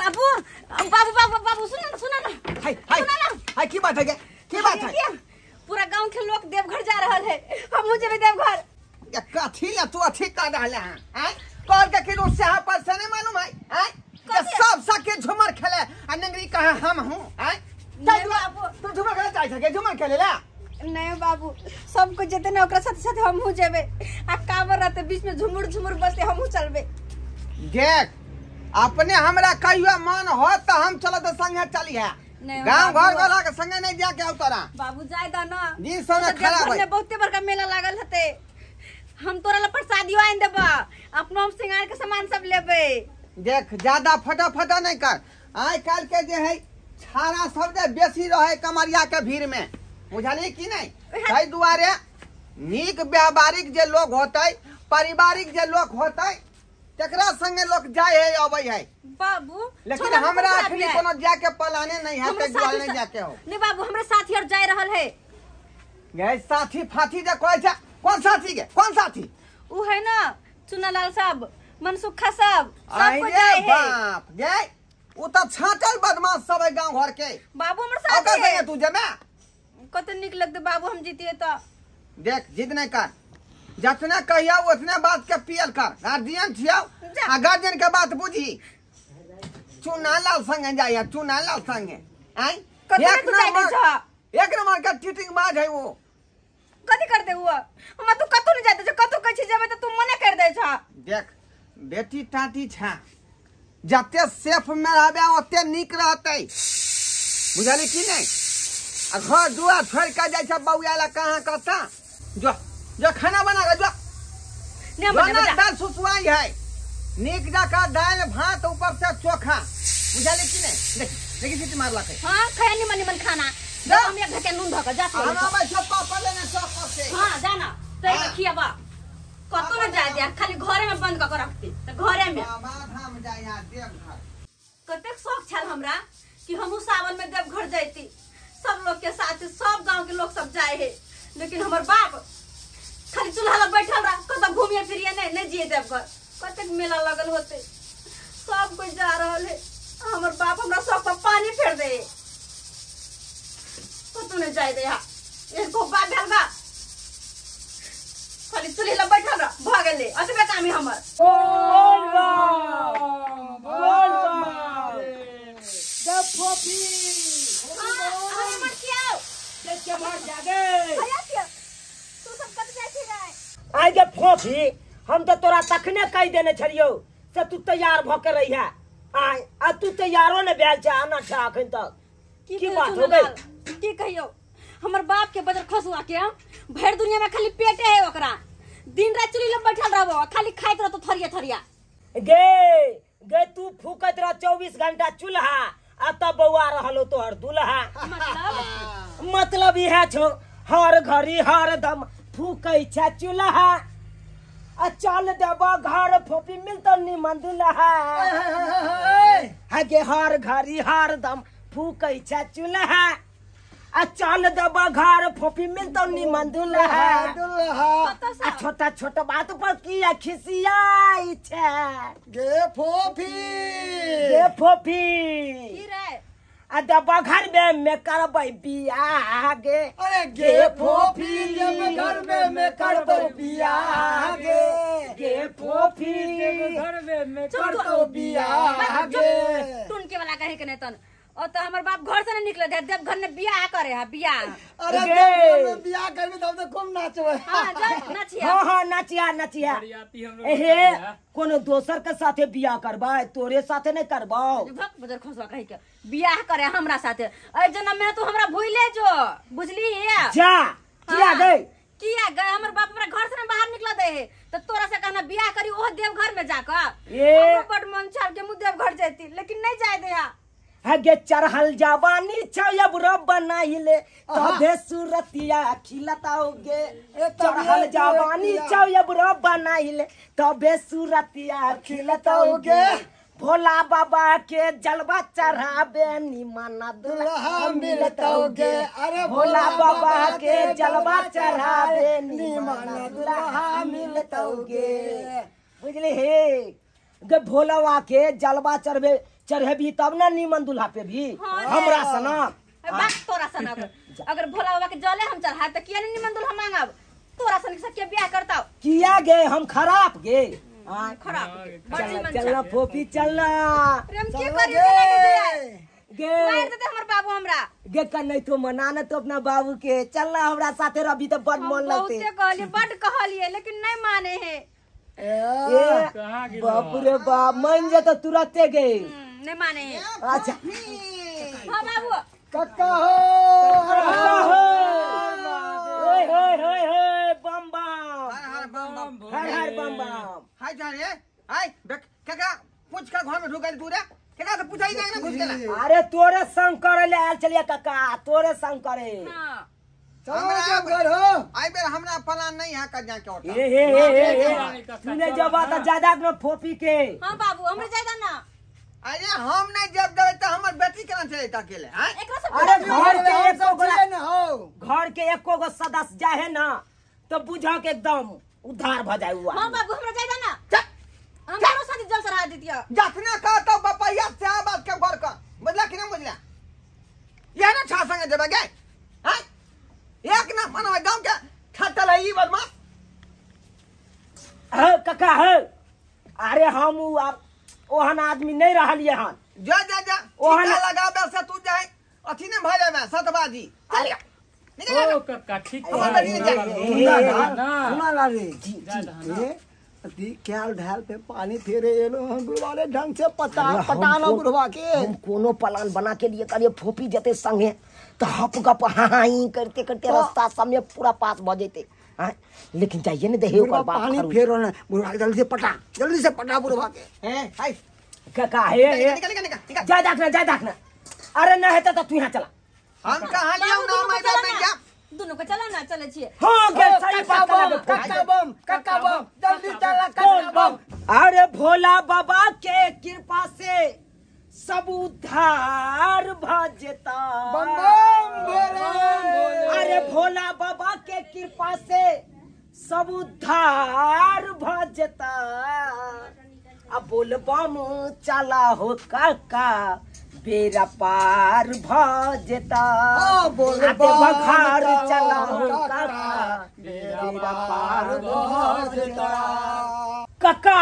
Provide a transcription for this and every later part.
बाबू बाबू बाबू बाबू सुन ना, सुन ना। हाय हाय हाय, की बात है? की बात है? पूरा गांव के लोग देवघर जा रहल है, हमहू जेबे देवघर। ये कथी ला तू अथी कर रहल है? हैं कॉल के किलो से हां पर से नहीं मालूम है? हैं सब सके झुमर खेले आ नंगरी कहे हम हूं। हैं बाबू तू झुमर खेले जाय सके? झुमर खेले ला नहीं बाबू, सब कुछ जेते ना ओकरा साथ साथ हमहू जेबे। आ काबर रहते बीच में झुमुर झुमुर बसते, हमहू चलबे। देख अपने हमरा कहियो मन हो त हम चलत संगे चली है, गांव घर वाला के संगे नहीं जाके उतरा। बाबू जाय दा ना जी संगे खड़ा भाई। में बहुते बड़का मेला लागल हते, हम तोरा ला प्रसादियो आन देबा, अपनो हम सिंगार के सामान सब लेबे। देख ज्यादा फटा नहीं कर, आइ काल के जे है छाड़ा सब जे बेसी रहे कमरिया के भीड़ में, बुझली की नहीं? ताहि दुआरे नीक व्यावहारिक जे लोग होते, पारिवारिक जे लोग होते, तकरा संगे लोग जाए है अबै है बाबू। लेकिन हमरा अखनी कोनो जाके पलाने नहीं है, ते दुआरे नहीं जाके हो। नहीं बाबू, हमरा साथी और जाए रहल है। गए साथी फाथी जे कहै छै, कौन साथी के? कौन साथी? उ है ना चुनालाल साहब, मनसुखा साहब, सब को जाए है। बाप गए उ त छाटल बदमाश सब है गांव घर के। बाबू हमर साथी है। तू जमे कत निक लगते बाबू, हम जीतिए त। देख जिद नहीं कर, जितना कहिया उतने बात के पियल कर। गार्जियन छियो आ गार्जियन के बात बुझी। चुनालाल संगे जाय, चुनालाल संगे आय एक नंबर के चीटिंग बाज है वो। कथी कर दे हुआ? हम तू कतौ नहीं जाते, कतौ कहै छी जेबै त तू मना कर दे छ। देख बेटी टाटी छा, जते सेफ में रहबे ओते नीक रहतै, बुझली की नहीं? आ घर दुआर छोड़ के जाइ छै बौआ ला कहाँ कता। जो जो खाना बना के जो नहीं बना, दाल सुसुआई है नीक जका, दाल भात ऊपर से चोखा, बुझली की नहीं? देख देखी सीटी मारलक है। हां खाया निमन निमन खाना, जा हम एक घटे नून धक जा। हम आबै छौ पापा लेने सब पर से। हां जाना तै खियाबा, कतो न जाय दे, खाली घरे में बंद क के रखती त घरे में। बाबा धाम जाय आ देवघर। कतेक शौक छल हमरा कि हमहू सावन में देवघर जैती, सब लोग के साथ, सब गांव के लोग सब जाए है। लेकिन हमर बाप खाली चूल्हा लग बैठल रहा, कतौ घूमिए फिरिए नहीं, नहीं जिए देवघर। कतेक मेला लगल होते, सब कोई जा रहल है, हमर बाप हमरा शौक पर पानी फेर दे, कतौ नहीं जाए दे। एको बाप भेल बा, खाली चूल्हा लग बैठल रह, भ गेलै अतबे काम है हमर। बोल बम बोल बम द फोफी। हां हमर कियाओ देख के भाग जागे। भैया किया तू सब कत जाय छी रे? आइ गे फोफी, हम त तोरा तखने कहि देने छलियौ से तू तैयार भ के रहिहा। आइ आ तू तैयारो ने भेल छै, आना छै अखन तक। की बात हो गई? की कहियो, हमर बाप के बजर खसुआ के भर दुनिया में खाली पेटे है ओकरा, दिन रात चुली लग बैठल रहबो, खाली खाइत रहतो थरिया थरिया। गे गे तू फूकत रह 24 घंटा चूल्हा, आ तब बौआ रहलो तोहर दुल्हा। मतलब इहे छौ, हर घड़ी हर दम फूकै छै चूल्हा, आ चल देबो घर फोपी मिलतो निमन दुल्हा। हे हर घड़ी हर दम फूकै छै चूल्हा, आ चल देबो घर फोपी मिलतो निमन दुल्हा। आ छोटा छोटा बात पर किया खिसियाई छै गे फोफी? गे फोफी की रे? आ देबो घर में करबै बियाह गे। अरे गे फोफी देबो घर में करबै बियाह गे। गे फोफी देबो घर में करतौ बियाह गे। टुनके वाला कहे के नहीं तन, और तो हमर बाप घर से नहीं निकले दे, देवघर ने बियाह करे है बियाह। अरे देवघर में बियाह करबे तब तो खूब नाचबे। हां जा नाचिया। हां हां नाचिया नाचिया। एहे कोनो दोसर के साथे बियाह करबै, तोरे साथे नहीं करबौ। भक बजर खसवा कहि के बियाह करे हमरा साथे। ए जन्म में तू हमरा भूले जो, बुझली? जा किया गई? किया गए हमर बाप हमरा घर से बाहर निकल दे है त तोरा से कहना बियाह करी ओहो देवघर में जाकर। ए बड़ मन छल के मु देवघर जैती, लेकिन नहीं जाय दे। हगे चढ़ल जवानी छौ रब बनाइले तबे सुरतिया खिलताओगे। चढ़ल जवानी छौ रब बनाइले तबे सुरतिया खिलताओगे। भोला बाबा के जलवा चढ़ाबे निमन दुल्हा मिलतोगे। अरे भोला बाबा के जलवा चढ़ाबे निमन दुल्हा मिलतोगे। बुझली हे गे भोलावा के जलवा चढ़बे चढ़ेबी तब ना नीमन दुल्हा पे भी हमरा सना बात तोरा सना अगर भोला बाबा के जले हम चढ़ाए त किया नहीं नीमन दुल्हा मांगब तोरा सन के बियाह करता किया गे हम खराब गे हां खराब बड़ नीमन चलना फोफी चलना प्रेम की करी चला गे मार देते हमर बाबू हमरा गे का नहीं तो मना न तो अपना बाबू के चलना हमरा साथे रवि तो बड़ मन लगते बहुते कहलिए बड़ कहलिए लेकिन नहीं माने है ए बाप रे बाप मन जे तो तुरंते गए नहीं माने है अच्छा हां बाबू कक्का हो ओए होए होए होए बम बम हर हर बम बम हर हर बम बम हाय जा रे हाय देख काका पूछ का घर में ढुकल तू रे केकरा से पूछाई नहीं ना घुस गेला अरे तोरे संग करे ले आयल चलिया काका तोरे संग करे हां चलो घर हो आई बेर हमरा प्लान नहीं है कन्या के ओटा ए हे हे हे तूने जब बात ज्यादा न फोफी के हां बाबू हमरे ज्यादा ना अरे हम नहीं जब देबै त हमर बेटी केना चले अकेले हां एकरा सब अरे घर के एको न हो घर के एको गो सदस्य जाहे ना तो बुझा के एकदम उद्धार भ जाए हुआ हां बाबू हमरा ज्यादा ना हम दोनों साथी जल चढ़ा देतिया जखने कहतो बपैया से बात के घर का बुझला कि ना बुझला ये ना छा संगे देबे गे हां एक ना मन गांव के ठटल है ई बदमाश है काका है अरे हम ओहन आदमी नहीं रहलिए हन जा जा जा ओहन लगाबे से तू जाए अथी ने भय जाबे सतबाजी चल निकल ओ काका ठीक सुना ला रे जी जी दी ढाल पे पानी फेरे एलो हम बुढ़वा ढंग से पता पटाना बुढ़वा के हम कोनो प्लान बना के लिए करिए फोपी जते संगे तो हप गप हां करते करते रास्ता समय पूरा पास भ जते हां लेकिन चाहिए ने देहे ओकर बाप पानी फेरो ना बुढ़वा के जल्दी से पटा बुढ़वा के ए हाय काका हे निकल निकल निकल जा देखना जा देखना अरे न हेता त तू यहां चला हम कहां लियो ना मैं जा दोनों को चला ना चले छिए हां के सही बात कक्का बम कक्का बम जल्दी चला कक्का बम अरे भोला बाबा के कृपा से सब उद्धार भ जेता बम बम भोले अरे भोला बाबा के कृपा से सब उद्धार भ जेता अब बोल बम चला हो काका बेरा पार भ जेता बोल बखार चला हो काका बेरा पार भ जेता काका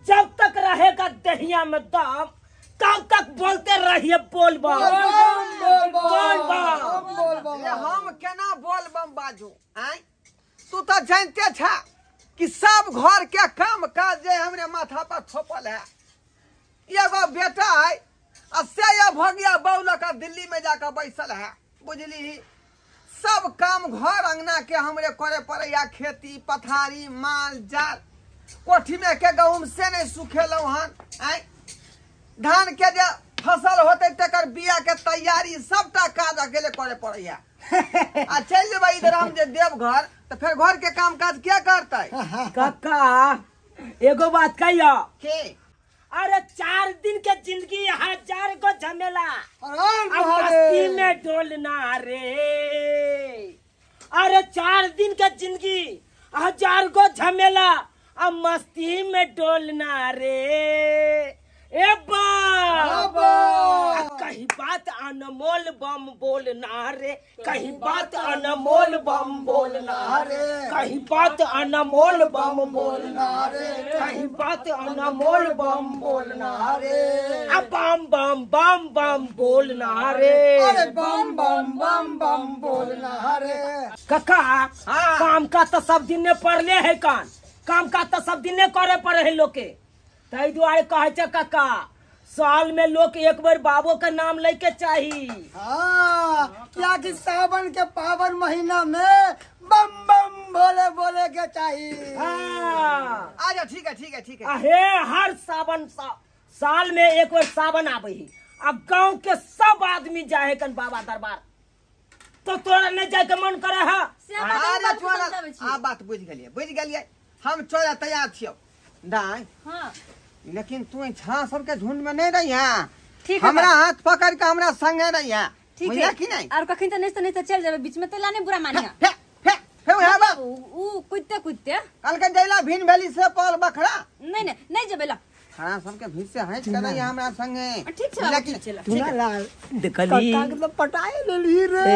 जब तक रहेगा दहिया में दम तब तक बोलते रहिए बोल बम बोल बोल बम बोल बम हम केना बोल बम बाजू आय तू तो जानते छा कि सब घर के काम काज जे हमरे माथा पर थोपल है एगो बेटा है आ से ये भगिया बौल का दिल्ली में जाकर बैसल है बुझली सब काम घर अंगना के हमरे करे पड़े या खेती पथारी माल जाल कोठी में के गहूम से नहीं सुखेलौ हन आय धान के जे फसल होते तकर बिया के तैयारी सबटा काज अकेले करे पड़े आ चल जेबै इधर हम जे देवघर तो फिर घर के काम काज क्या करते काका एगो बात कहियो के अरे 4 दिन के जिंदगी 1000 को झमेला मस्ती में डोलना रे अरे 4 दिन के जिंदगी 1000 को झमेला अब मस्ती में डोलना रे ए बाप कहीं बात अनमोल बम बोलना रे कहीं बात अनमोल बम बोलना रे कहीं बात अनमोल बम बोलना रे कहीं बात अनमोल बम बोलना रे अब बम बम बम बम बोलना रे अरे बम बम बम बम बोलना रे काका काम का तो सब दिन पड़ले है कान काम का तो सब दिन करे पड़े है लोग के तै दुआरे कहे छे काका साल में लोग एक बार बाबो का नाम लेके चाहिए। हाँ, क्या कि सावन के पावन महीना में बम बम भोले बोले के चाहिए। हाँ। अच्छा ठीक है ठीक है ठीक है। अहे हर सावन साल में एक बार सावन आवे है आ गांव के सब आदमी जाए कन बाबा दरबार, तो तोरा नहीं जाए के मन करे है। आ बात बुझ गेलिए बुझ गेलिए, हम चोरा तैयार छियो दाई। हाँ। लेकिन तू छा सबके झुंड में नहीं रही है, ठीक है, हमरा हाथ पकड़ के हमरा संगे रही है, ठीक बुझला है कि नहीं? और कखन तो नहीं तो नहीं तो चल जाबे बीच में तो लाने बुरा मानिया। फे फे फे उहे बा ऊ कुत्ते कुत्ते कल के जैला भिन भेली से पल बखरा नहीं नहीं नहीं जेबे ला। छाड़ा सबके भीड़ से हट के नहीं हमरा संगे। ठीक छै लेकिन चुना लाल देखली कक्का के तो पटाए लेली रे।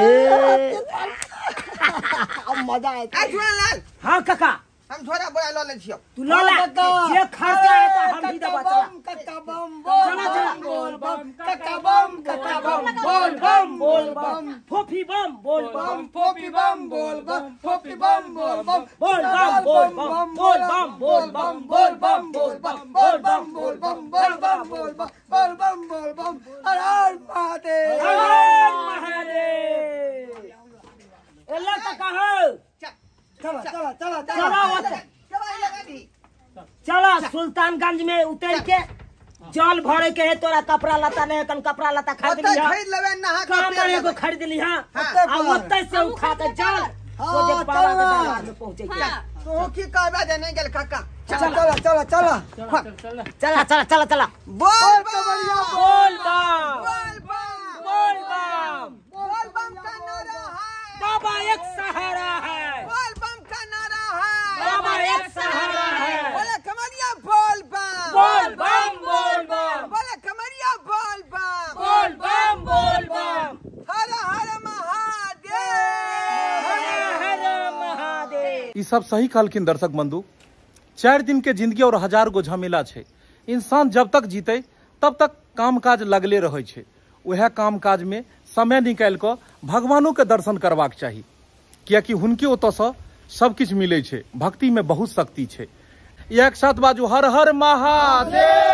अब मजा आए। ए चुना लाल। हाँ काका हम झोरा बोरा ल ले छियो। तू ल ला जे खर्चा है तो हम भी दबा। चला कक्का बम बोल बोल बम कक्का बम कक्का बम बोल बम बोल बम फोफी बम बोल बम फोफी बम बोल बम फोफी बम बोल बम बोल बम बोल बम बोल बम बोल बम बोल बम बोल बम बोल बम बोल बम बोल बम बोल बम बोल बम बोल बम हर हर महादेव हर हर महादेव। एला काका हो चला चला चला चला चला सुल्तानगंज में उतर के जल भरे के है तोरा कपड़ा लता नहीं कन कपड़ा लता खरीद लिया खरीद लेबे नहा के एगो खरीद लिया आ ओतै से उठा के जल सोझे बाबा के दरबार में पहुंचे के। तू की कहबे जे नहीं गेल काका। चला चला चला चला चला चला चला चला बोल कमरिया बोल बम बोल बम बोल बम बोल बम का नारा है बाबा एक सहारा है बोल बम का नारा है बाबा एक सहारा है। बोले कमरिया बोल बम बोल बम बोल बम बोले कमरिया बोल बम बोल बम बोल बम हर हर महादेव हर हर महादेव। ई सब सही कहलखिन दर्शक बंधु। 4 दिन के जिंदगी और 1000 गो झमेला छै। इंसान जब तक जीते तब तक काम काज लगले रहै छै। वएह काम काज में समय निकालि कऽ भगवानों के दर्शन करबाक चाही, कियाकि हुनके ओतऽसँ सब किछु मिलै छै। भक्ति में बहुत शक्ति छै। एक साथ बाजू हर हर महादेव।